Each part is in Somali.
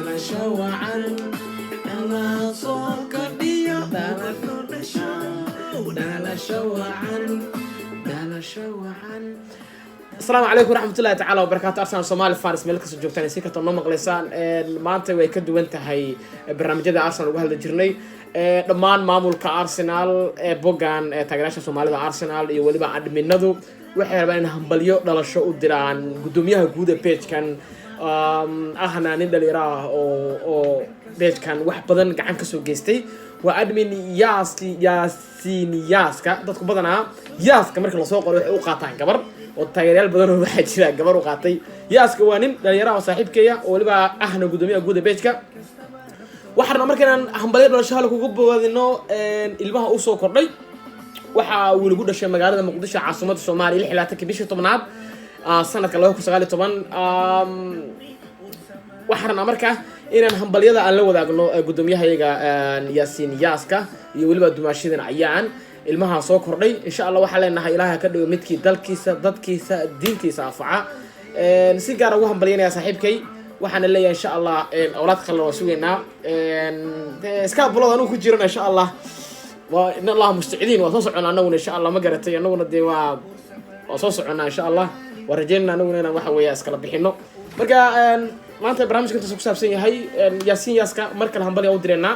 Dhalasho wacan, Allah soo kordhiyo. Dhalasho wacan, dhalasho wacan. Asalaamu calaykum waraxmatullahi tacaala wabarakaatu. Arsenal Somali fans, meel kastoo joogtaan, si kastoo noo maqlaysaan, maanta way ka duwan tahay barnaamijyada Arsenal uga hadli jirnay. Dhammaan maamulka Arsenal ee bogan ee taageerayaasha Soomaalida Arsenal iyo weliba adminadu waxay rabaan in hambalyo dhalasho u diraan guddoomiyaha guud ee page-kan, ahna nin dhalinyaro ah oo page-kan wax badan gacan kasoo geystay. Waa admin Yaasiin Yaaska. Dadku badanaa Yaaska marka lasoo qoro waxay u qaataan gabar, oo taageerayaal badan oo waxaa jira gabar u qaatay. Yaaska waa nin dhalinyaro ah oo saaxiibkeeya oo weliba ahna guddoomiyaha guud ee page-ka. Waxaan rabnaa marka inaan hambalyo dhalasho hal kugu bogaadino ilmaha usoo kordhay. Waxa uu lagu dhashay magaalada Muqdisho, caasimadda Soomaaliya, 26-kii bishii 10aad, sanadka 2019. Waxaan rabnaa marka inaan hambalyada aan la wadaagno guddoomiyahayaga Yaasiin Yaaska iyo weliba dumaashadan Ayaan, ilmaha soo kordhay. Insha Allah waxaan leenahay, Ilaaha ka dhigo midkii dalkiisa, dadkiisa, diintiisa anfaca. Si gaara ugu hambalyanaya saaxiibkay. Waxaana leeyahay, insha Allah awlaad kalena waa sugaynaa. Iska bulod anugu ku jirana, insha Allah waa in Allah musticidiin, waa soo soconnaa anaguna, insha Allah. Ma garatay? Anaguna dee waa soo soconnaa, insha Allah. Waa rajeynana anaguna inaan waxa weeya iskala bixino. Marka maanta barnaamijka intaas ku saabsan yahay. Yaasiin Yaaska mar kale hambalya u direynaa,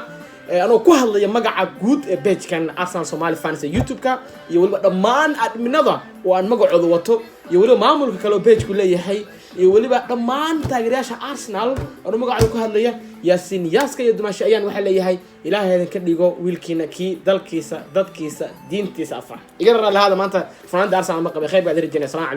anoo ku hadlaya magaca guud ee page-kan Arsenal Somali fans ee YouTube-ka iyo weliba dhammaan adminada oo aan magacooda wato iyo weliba maamulka kale oo page-ku leeyahay iyo weliba dhammaan taageerayaasha Arsenal, anuu magacooda ku hadlaya. Yaasiin Yaaska iyo dumaasho ayaan waxaa leeyahay, Ilaahay idin ka dhigo wiilkiina kii dalkiisa, dadkiisa, diintiisa afac. Igana raali ahaada, maanta fanaanda Arsenal ma qabay. Khayr baa idin rajeynaya. Salaam calaykum.